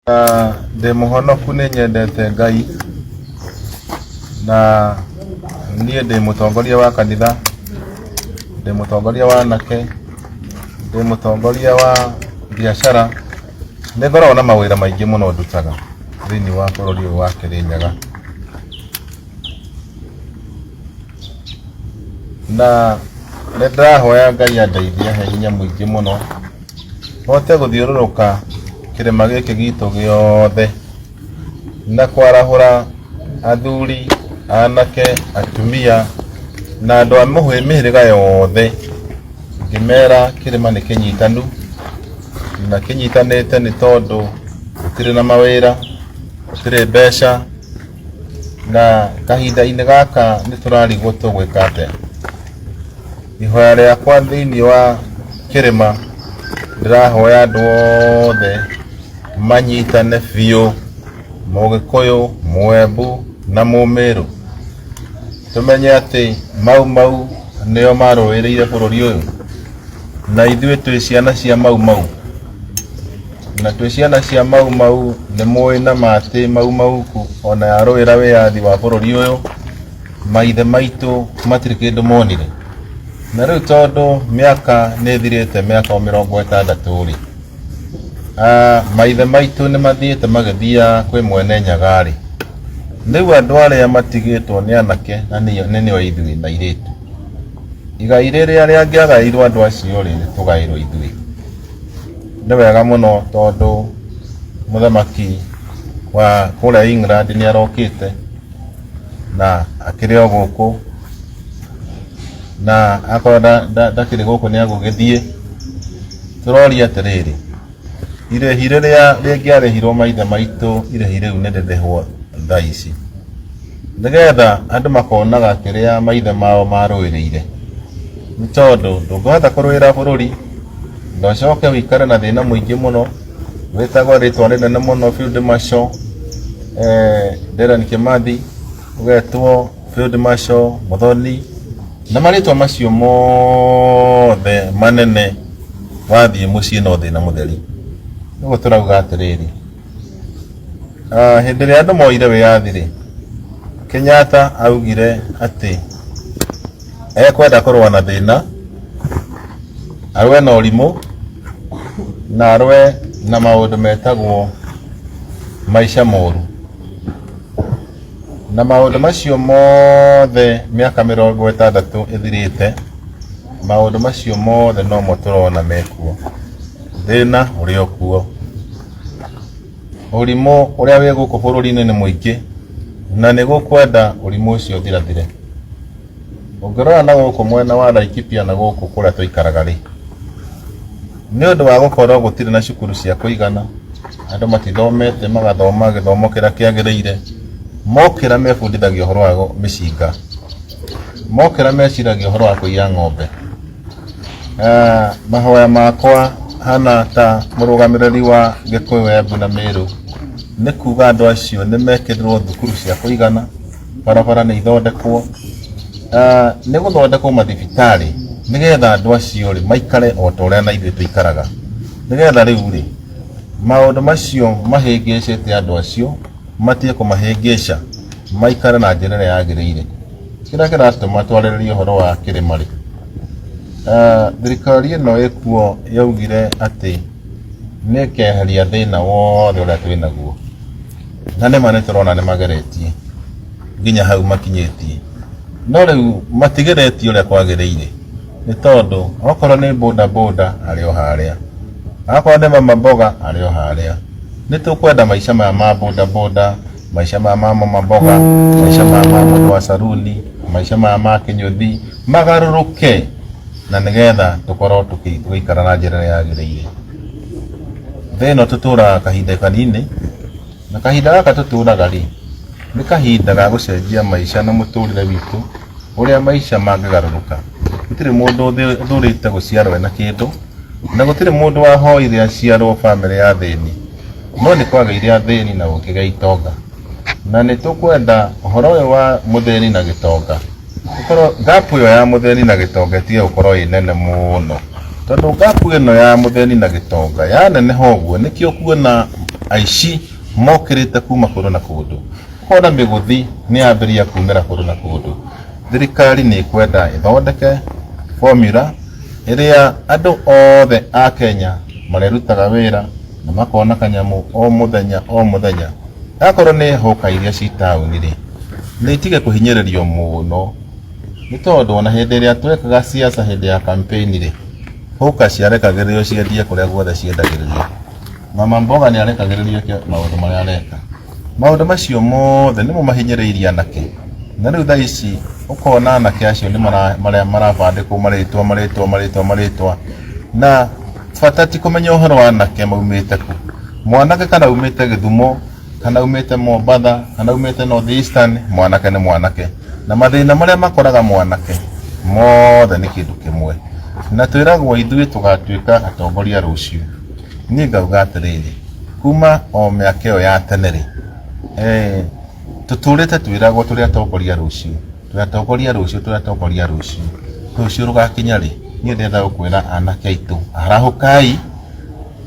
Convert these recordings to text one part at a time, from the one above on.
Ndĩ mũhonoku nĩ nyendete Ngai na niĩ ndĩ mũtongoria wa kanitha, ndĩ mũtongoria wa anake, ndĩ mũtongoria wa biacara, nĩ ngoragwo na mawĩra maingĩ mũno ndutaga thĩinĩ wa bũrũri ũyũ wa Kĩrĩnyaga. Na nĩ ndĩrahoya Ngai andeithie ahe hinya mũingĩ mũno hote gũthiũrũrũka kĩrĩma gĩkĩ gitũ gĩothe na kwarahũra athuri, anake, atumia na andũ a mĩhĩrĩga yothe ngĩmera kĩrĩma nĩ kĩnyitanu na kĩnyitanĩte nĩ tondũ gũtirĩ na mawĩra, gũtirĩ mbeca na kahinda-inĩ gaka nĩ tũrarigwo tũgwĩka atĩa. Ihoya rĩakwa thĩinĩ wa kĩrĩma ndĩrahoya andũ othe manyitane biũ, Mũgĩkũyũ, Mũembu na Mũmĩrũ. Tũmenye atĩ Mau Mau nĩo marũĩrĩire bũrũri ũyũ na ithuĩ twĩ ciana cia Mau Mau. Na twĩ ciana cia Mau Mau nĩ mũĩ na ma atĩ Mau Mau ona yarũĩra wĩyathi wa bũrũri ũyũ maithe maitũ matirĩ kĩndũ monire. Na rĩu tondũ mĩaka nĩ ĩthirĩte mĩaka o 60 rĩ, maithe maitũ nĩ mathiĩte magĩthiaga kwĩ mwene Nyaga rĩ, rĩu andũ arĩa matigĩtwo nĩ anake na nĩo ithuĩ na airĩtu, igai rĩrĩa rĩangĩagaĩirwo andũ acio rĩ, tũgaĩrwo ithuĩ. Nĩ wega mũno tondũ mũthamaki wa kũrĩa England nĩ arokĩte na akĩrĩ o gũkũ na akorwo ndakĩrĩ gũkũ nĩ egũgĩthiĩ. Tũroria atĩrĩrĩ, irĩhi rĩrĩa rĩngĩarĩhirwo maithe maitũ irĩhi rĩu nĩ rĩrĩhwo thaa ici, nĩgetha andũ makonaga kĩrĩa maithe mao marũĩrĩire. Nĩ tondũ ndũngĩhota kũrũĩra bũrũri na ũcoke ũikare na thĩna mũingĩ mũno, wĩtagwo rĩtwa rĩnene mũno Field Marshal Dedan Kimathi, ũgetwo Field Marshal Muthoni, na marĩtwa macio mothe manene wathiĩ mũciĩ no thĩna mũtheri. Ũguo tũrauga atĩrĩrĩ, hĩndĩ ĩrĩa andũ moire wĩyathi rĩ, Kenyatta augire atĩ ekwenda kũrũa na thĩna, arũe na ũrimũ, na arũe na maũndũ metagwo maica moru. Na maũndũ macio mothe mĩaka 60 ĩthirĩte, maũndũ macio mothe nomo tũrona mekuo. Thĩna ũrĩ o kuo. Ũrimũ ũrĩa wĩ gũkũ bũrũri-inĩ nĩ mũingĩ na nĩ gũkwenda ũrimũ ũcio ũthirathire. Ũngĩrora na gũkũ mwena wa Laikipia na gũkũ kũrĩa tũikaraga rĩ, nĩ ũndũ wa gũkorwo gũtirĩ na cukuru cia kũigana, andũ matithomete magathoma gĩthomo kĩrĩa kĩagĩrĩire, mokĩra mebundithagia ũhoro wa mĩcinga, mokĩra meciragia ũhoro wa kũiya ng'ombe. Mahoya makwa hana ta mũrũgamĩrĩri wa Gĩkũyũ, Embu na Meru nĩ kuga andũ acio nĩ mekĩrĩrwo thukuru cia kũigana, barabara nĩ ithondekwo, nĩ gũthondekwo mathibitarĩ nĩgetha andũ acio rĩ maikare o ta ũrĩa na ithuĩ tũikaraga, nĩgetha rĩu rĩ maũndũ macio mahĩngĩcĩte andũ acio matige kũmahĩngĩca maikare na njĩra ĩrĩa yagĩrĩire. Kĩrĩa kĩratũma twarĩrĩrie ũhoro wa kĩrĩma rĩ, thirikari ĩno ĩkuo yaugire atĩ nĩ ĩkeheria thĩna wothe ũrĩa twĩnaguo. Na nĩma nĩ tũrona nĩ mageretie nginya hau makinyĩtie. No rĩu matigeretie ũrĩa kwagĩrĩire nĩ tondũ okorwo nĩ boda boda arĩ o harĩa, akorwo nĩ mama mboga arĩ o harĩa. Nĩ tũkwenda maica maya ma boda boda, maica maya ma mama mboga, maica maya ma mũndũ wa saruni, maica maya ma kĩnyũthi magarũrũke na nĩgetha tũkorwo tũgĩikara na njĩra ĩrĩa yagĩrĩire. Thĩ ĩno tũtũraga kahinda kanini, na kahinda gaka tũtũraga rĩ, nĩ kahinda ga gũcenjia maica na mũtũrĩre witũ, ũrĩa maica mangĩgarũrũka. Gũtirĩ mũndũ ũthurĩte gũciarwo ena kĩndũ, na gũtirĩ mũndũ wahoire aciarwo bamĩrĩ ya athĩni, no nĩ kwagĩire athĩni na gũkĩgĩa itonga. Na nĩ tũkwenda ũhoro ũyũ wa mũthĩni na gĩtonga, ũkorwo gap ĩyo ya mũthĩni na gĩtonga ĩtige gũkorwo ĩ nene mũno. Tondũ gap ĩno ya mũthĩni na gĩtonga yaneneha ũguo nĩkĩo ũkuona Aici mokĩrĩte kuma kũndũ na kũndũ, ũkona mĩgũthi nĩ yambĩrĩria kumĩra kũndũ na kũndũ. Thirikari nĩ ĩkwenda ĩthondeke formula ĩrĩa andũ othe a Kenya marĩrutaga wĩra na makona kanyamũ o mũthenya o mũthenya. Akorwo nĩ hũka iria ci taũni rĩ, nĩ itige kũhinyĩrĩrio mũno, nĩ tondũ ona hĩndĩ ĩrĩa twekaga siasa hĩndĩ ya campaign rĩ, hũka ciarekagĩrĩrio ciendie kũrĩa guothe ciendagĩrĩrio. Mama mboga nĩ arekagĩrĩrio eke maũndũ marĩa areka. Maũndũ macio mothe nĩmo mahinyĩrĩirie anake, na rĩu thaa ici ũkona anake acio nĩ marabandĩkwo marĩtwa marĩtwa marĩtwa marĩtwa, na bata ti kũmenya ũhoro wa anake maumĩte kũ. Mwanake kana aumĩte Gĩthumo, kana aumĩte Mombatha, kana aumĩte North Eastern, mwanake nĩ mwanake, na mathĩna marĩa makoraga mwanake mothe nĩ kĩndũ kĩmwe. Na twĩragwo ithuĩ tũgatuĩka atongoria rũciũ. Niĩ ngauga atĩrĩrĩ, kuma o mĩaka ĩyo ya tene rĩ, tũtũrĩte twĩragwo tũrĩ atongoria rũciũ, tũrĩ atongoria rũciũ, tũrĩ atongoria rũciũ. Rũciũ rũgakinya rĩ? Niĩ ndĩrenda gũkwĩra anake aitũ, arahũkai,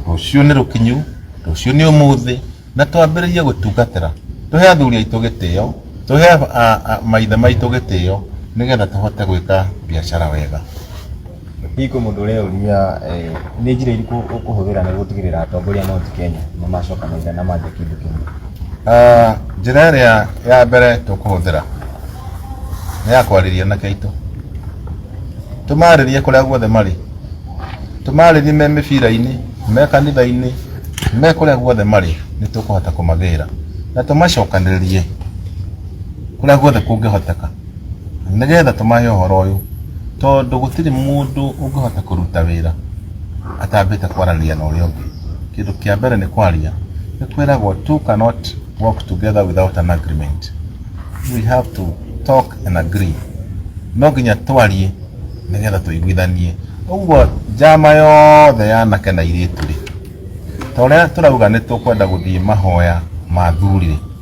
rũciũ nĩ rũkinyu, rũciũ nĩ ũmũthĩ, na twambĩrĩrie gũtungatĩra. Tũhe athuri aitũ gĩtĩo, tũhe maithe maitũ gĩtĩo, nĩgetha tũhote gwĩka biacara wega. Hihi kwĩ mũndũ ũreyũria nĩ njĩra irĩkũ ũkũhũthĩra nĩguo gũtigĩrĩra atongoria a Mount Kenya nĩ macokanĩrĩra na manjia kĩndũ kĩmwe? Njĩra ĩrĩa ya mbere tũkũhũthĩra nĩ ya kwarĩria anake aitũ, tũmarĩrie kũrĩa guothe marĩ, tũmarĩrie me mĩbira-inĩ, me kanitha-inĩ, me kũrĩa guothe marĩ, nĩ tũkũhota kũmagĩra na tũmacokanĩrĩrie kũrĩa guothe kũngĩhoteka, nĩgetha tũmahe ũhoro ũyũ, tondũ gũtirĩ mũndũ ũngĩhota kũruta wĩra atambĩte kwaranĩria na ũrĩa ũngĩ. Kĩndũ kĩa mbere nĩ kwaria. Nĩ kwĩragwo two cannot work together without an agreement. We have to talk and agree. No nginya twarie nĩgetha tũiguithanie. Ũguo njama yothe ya anake na airĩtu rĩ, ta ũrĩa tũrauga nĩ tũkwenda gũthiĩ mahoya ma athuri rĩ.